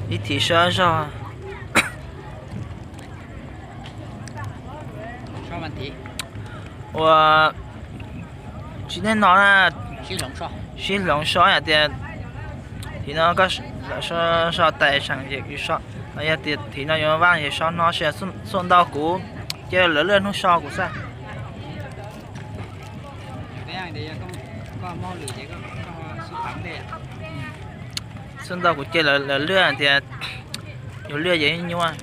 Ib thim sob zog. Ua tsis nej no na, sib hloov sob hais tias thim no koj so tais seem yog tias thim no yuav vaj yog sob no, tsuas ntau kuv cia lawv lwaj hnub so kuv xwb. Tsuas ntau kuv cia lawv lwaj tias yus lwaj ces nyuaj.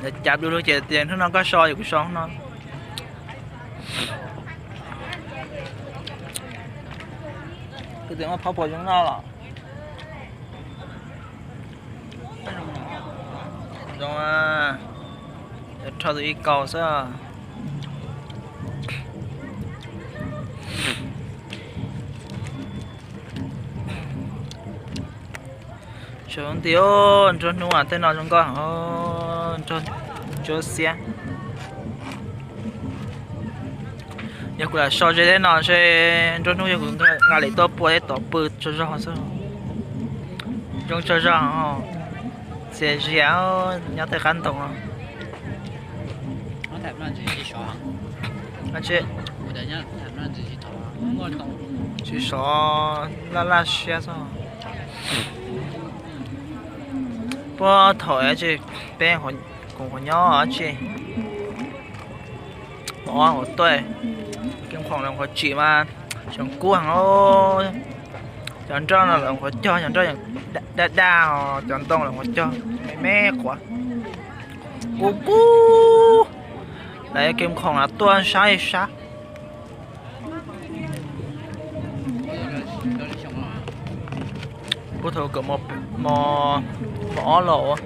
Lawv cav du lug ces tias hnub no koj so ces kuv so hnub no. Kuv tus muaj phaub puas zoo noj los? Zoo, rho tus ib kaus xwb. Sawv ntxov nruab hnub tej no zoo nkauj heev, nrog ntsuab xiab. Yog kuv lam so ze tej no ntshe nruab hnub yog kuv nqa li tuaj pua tej tov pw tsaug zog xwb. Zoo tsaug zog, txias zias nyob tej qab ntoo no. Tsis sov laj laj siab xwb. Puag thaum tsis peb koom qhuav nyob tsis, qhuav tuaj, kev khoom los qhuav tsim mas xyoo kub heev. Cov nroj no los qhuav cog, cov nroj daj daj, cov ntoo los qhuav cog me me quav, kub kub. Lawv kev khoom los tuaj sab ib sab. Puag thaum kawm mos ob los.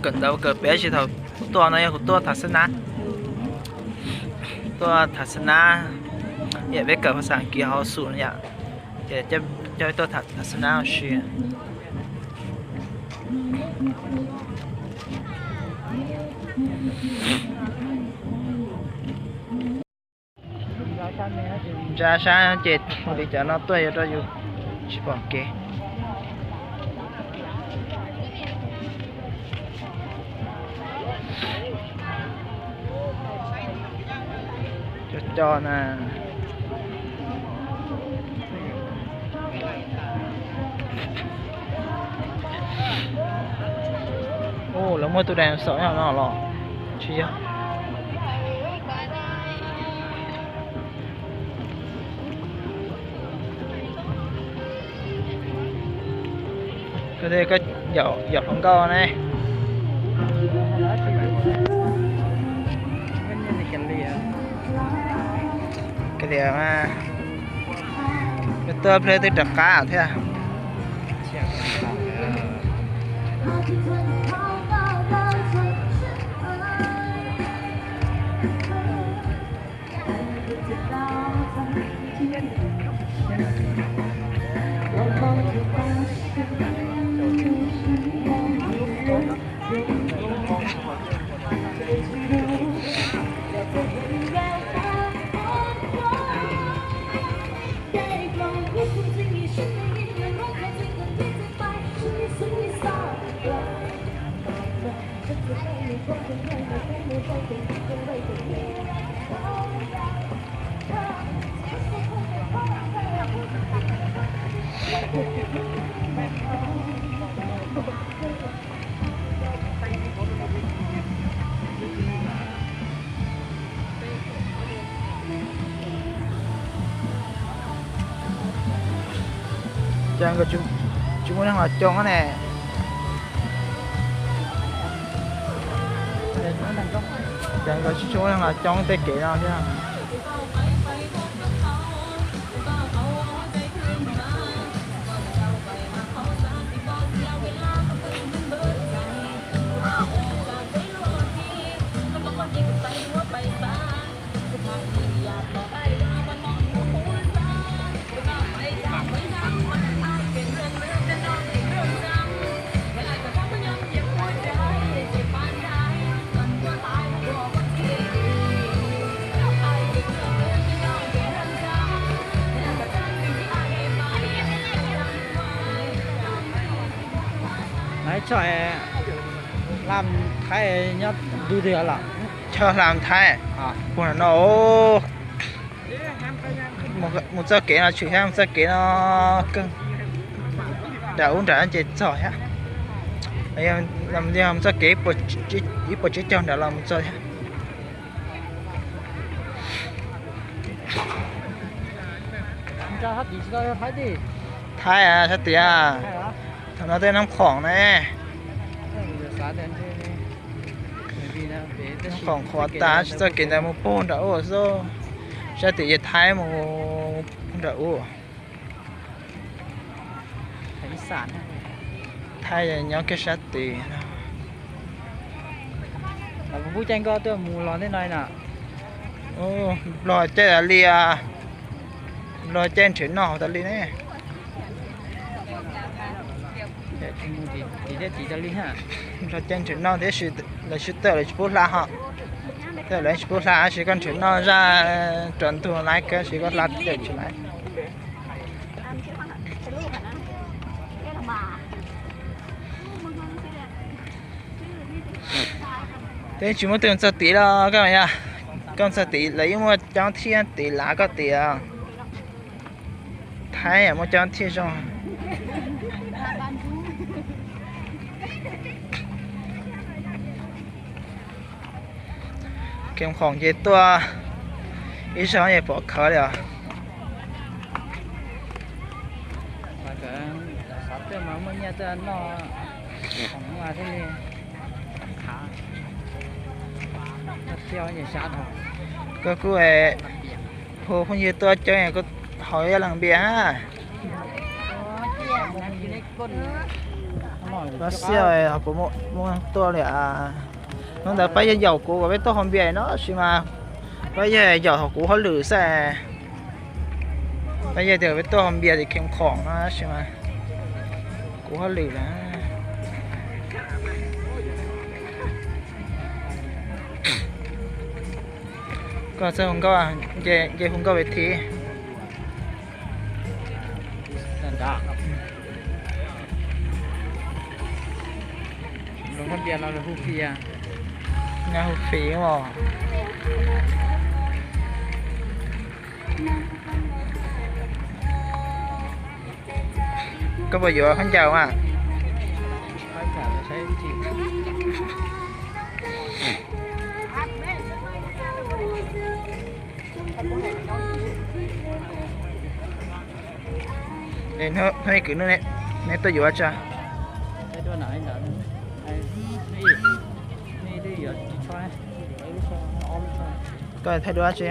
Kawm ntawv kawm peb tsis thaum kuv tuaj no yog kuv tuaj tham xab nab, tuaj tham xab nab, yam peb kawm phas xas Askiv hauv xum yom, ces coj tuaj tham xab nab ua si. Ntsa sab ces li cov no tuaj yuav rau yus tsis pom kev. Cov cov na. Ua, lawv muaj tus dinosaur nyob no los tsis yog? Koj, koj yaum hluas nkauj ne. Koj tias mas, koj tuaj pliag twb rov qab thiab. Cas nkawd tsis muaj neeg los coob ne. Cas nkawd tsis muaj neeg los coob tej kev no thiab. Lawv tso hla Thaib nyob ntu twg los? Tso hla Thaib puag no. Mus txoj kev no tshwm thiab, mus txoj kev no kawg. Nram ub nram no ces txog thiab. Yog mus txoj kev ib puas tsib caug nram los mus txog thiab. Thaib sab tid, thaum no tej Nab Khoom ne. Nab Khoom qhuav tas tsis txoj kev ntawd mus puag nram ub xwb. Sab tid yog Thaib mus puag nram ub. Thaib nyob kiag sab tid no. Kuv caij nkoj tuaj mus los ntej no na. Nplog caij tas li, Nplog caij nrhiav noj tas li ne. Nplog caij nrhiav noj tiam sis lawv sib tawm lawv tsis pub hla ho. Tawm lawv tsis pub hla tab sis koj nrhiav noj zaj rau ntug laiv kawg sis koj hla tawm tsis laiv. Twb tsis muaj twg txog tid los koj yog, koj txog tid lawv yeej muaj coob thiab tid lav koj tias. Thaib muaj coob thiab zoo. Kev khoom ces tuaj ib zaug ces pom khawv li os. Xav tuaj mas muaj nyiaj tuaj noj, khoom mas thiaj li khav. Koj kuj hu phooj ywg tuaj coob, kuj haus ib leeg npias. Pab xiaj ho kuv muaj tuaj li. Hnub ntawd pab yawg yaum kuv kom peb tuaj haus npias no sis mas pab yawg yaum hauv kuv hauj lwm xwb. Pab yawg tias peb tuaj haus npias tim Khees Khoom no sis mas kuv hauj lwm lawm. Koj txawj hu nkauj, nce hu nkauj pem thiv. Hu fiv os. Koj puas yuav khaub ncaws mas? Hnub ib kwv neb tuaj yuav tsa. Koj thaij duab tsi?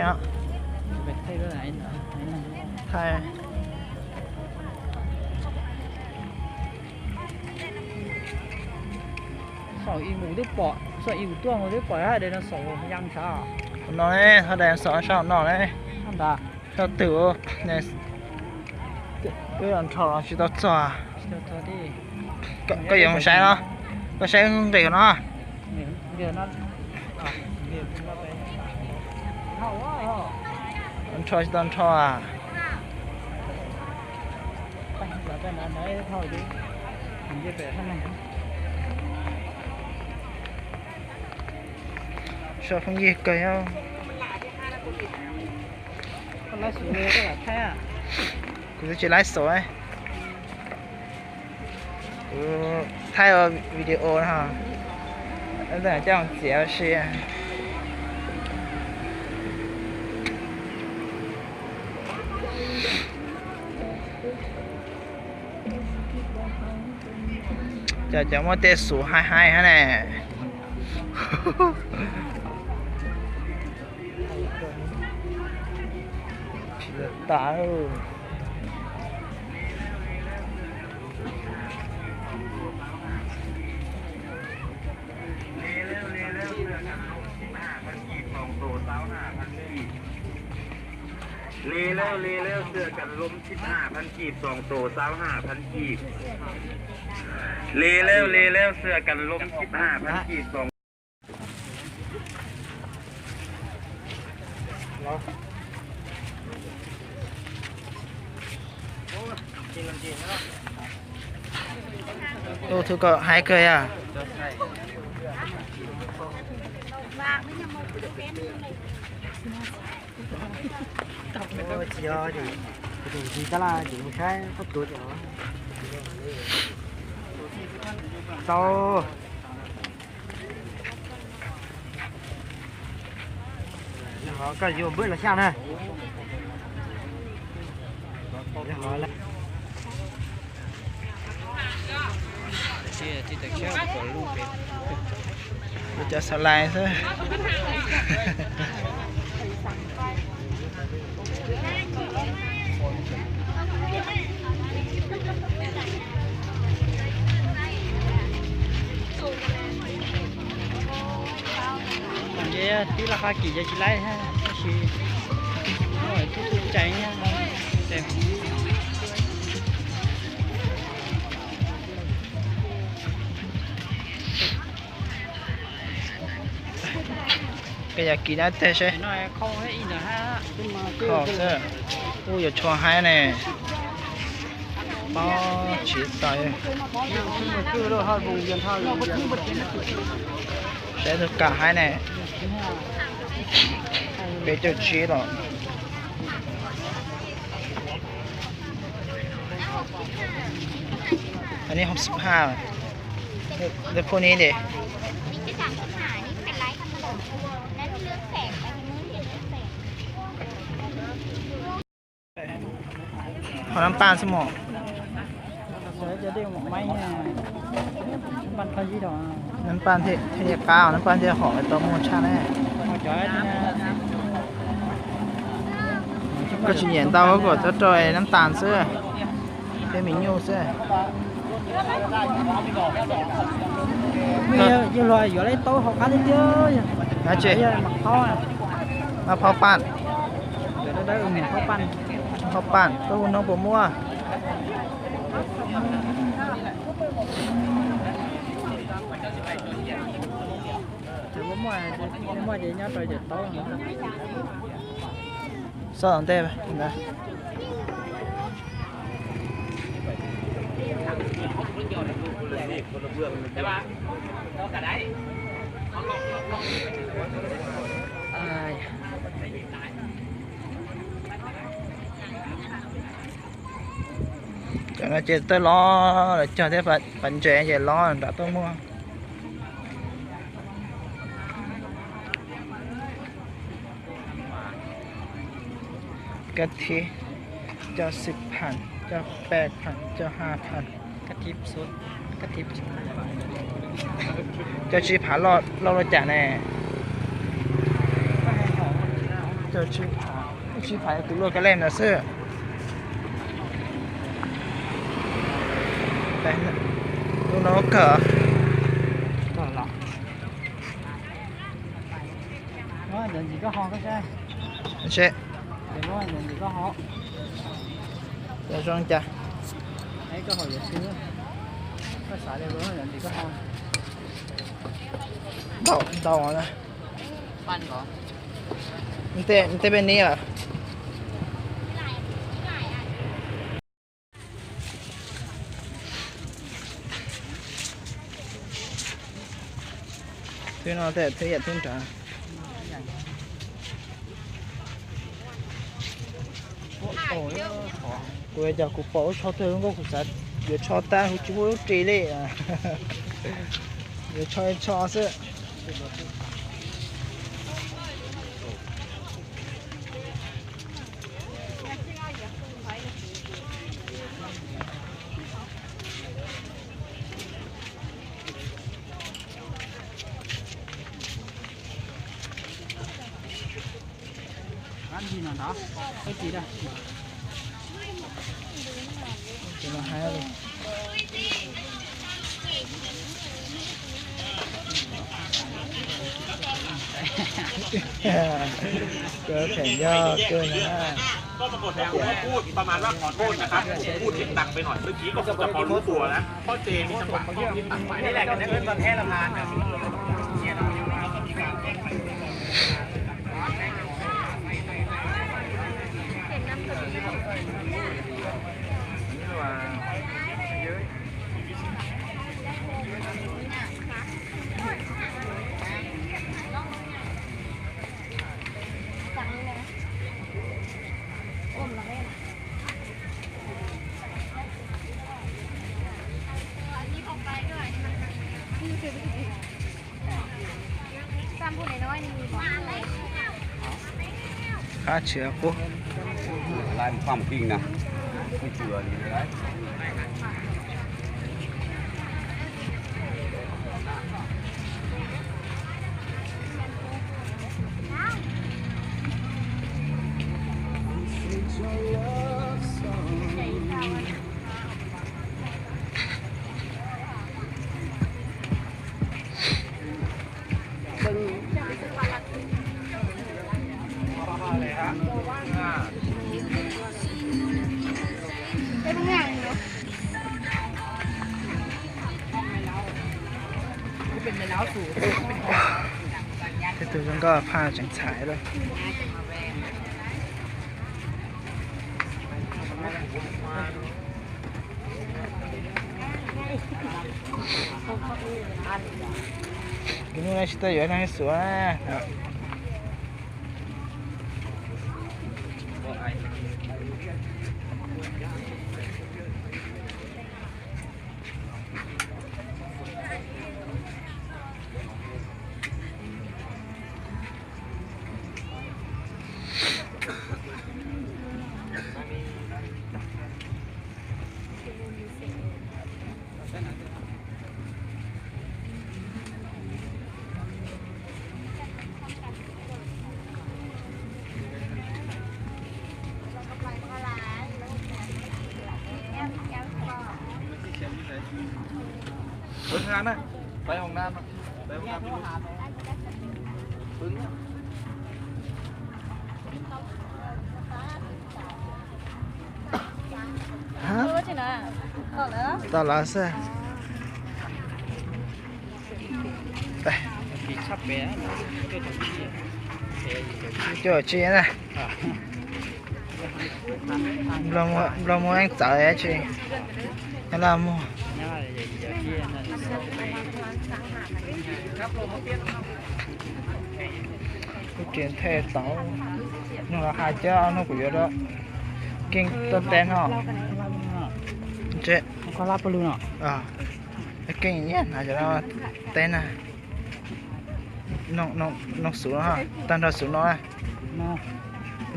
Thaij. Saum ib mus twb pom, saum ib mus tuaj mus twb pom hais tias no saum yaj sav. No ne, hais tias saum sab hauv no ne. Ntag. Tau twg, wb los nrho los tsis tau txog. Koj yuav mus saib no, koj saib nqis no. Nrho tsis tau nrho. Sau phooj ywg kawg. Kuv twb tsis laib xauv. Kuv thaij ua video no, coj txiav ua si. Cov, cov muaj tej xuv haib haib hab ne. Tsis tas. Li lawm, li lawm, xiam kas lom tsib haj phav kib xoom tus xauv haj phav kib. Li lawm, li lawm, xiam kas lom tsib haj phav kib xoom. Tus twg kom hais kawg yog. Tsis yog, kuv tus ntxhais tab laj ces mus saib qhov tuag ces tau. Yog ho koj yuav npawb los xyaj na. Cov xav lais xwb. Tib laj qab kis ces tsis laib thiab, tab sis tub tub tseeb. Koj yog kis dab teg seb. Khau xwb. Ub, yuav tshuav haib ne. Pob tsis tau. Saib tus kam haib ne. Peb caug tsib los. Anib hauv xib haj, lawv phuaj nib de. Ho nab paj xwb mos. Nab paj thiaj li qab, nab paj thiaj hom tau muaj tshaj ne. Koj tsis nyiam ntau koj kom txhob rau nab tas xwb, thiab me nyuj xwb. Yog luag yuav lawm tau hauv qab tiag tiag. Dab tsi? Maj phaub paj. Phaub paj, koj hu noob puas muaj? Muaj ces nyob rau cov taub. Xob tom ntej ntag. Cov no ces tej loj lawv cog thiab, pab ntses ces loj nram tuaj muaj. Kab thib, coj xib pham, coj peb pham, coj hab pham, coj tsib pham, loj luaj cas ne. Coj tsib pham, tsib pham tus luaj ka lej ntawd xwb. Tus no kawg. Zoo cas? Ntau, ntau. Tej peb nib a. Thwb no tej thwb yam thwb nrad. Kuv cov kuv pom ub tsho twg nkauj kuv xav yuav tsho tag kuv tsis muaj lub ris li. Yuav tsho tsho xwb. Kawg pheem yog kawg na. ก็ปรากฏว่าผมก็พูดประมาณว่าขอโทษนะครับ ผมพูดเสียงดังไปหน่อย เมื่อกี้ก็คงจะพอรู้ตัวนะ เพราะเจมีจังหวะกล้องที่ตัดไปนี่แหละ ก็เชิญตัวแทนละพานครับ เห็นน้ำกระดูก Qab tshiav qub. Tej tug zoo nkauj phaj tseem txhais lawm. Hnub no tsis tau yuav neeg xuv na. Tau los xwb. Cuaj caum tsib na. Nplooj muag eeb txawv tsis nyob laj muag. Kuv tsis nthe tau, nug los hais cov nug kuv yuav rau keej tuaj teb no. Keej nyiam hnav cov no teb na. Noj xuv no, tag nrho xuv no,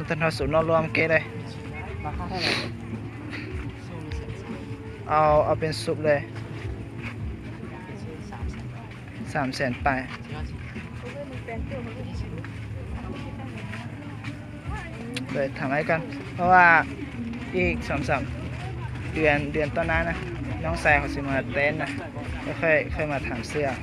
tag nrho xuv no lua ua ke li. Au, au pes xuv li. Xam xees pais. Tham ib koj, ua ib xam xam, ntsia ntsia toj nab na, noo xais hov xis mas teb na, khej mas tham xwb.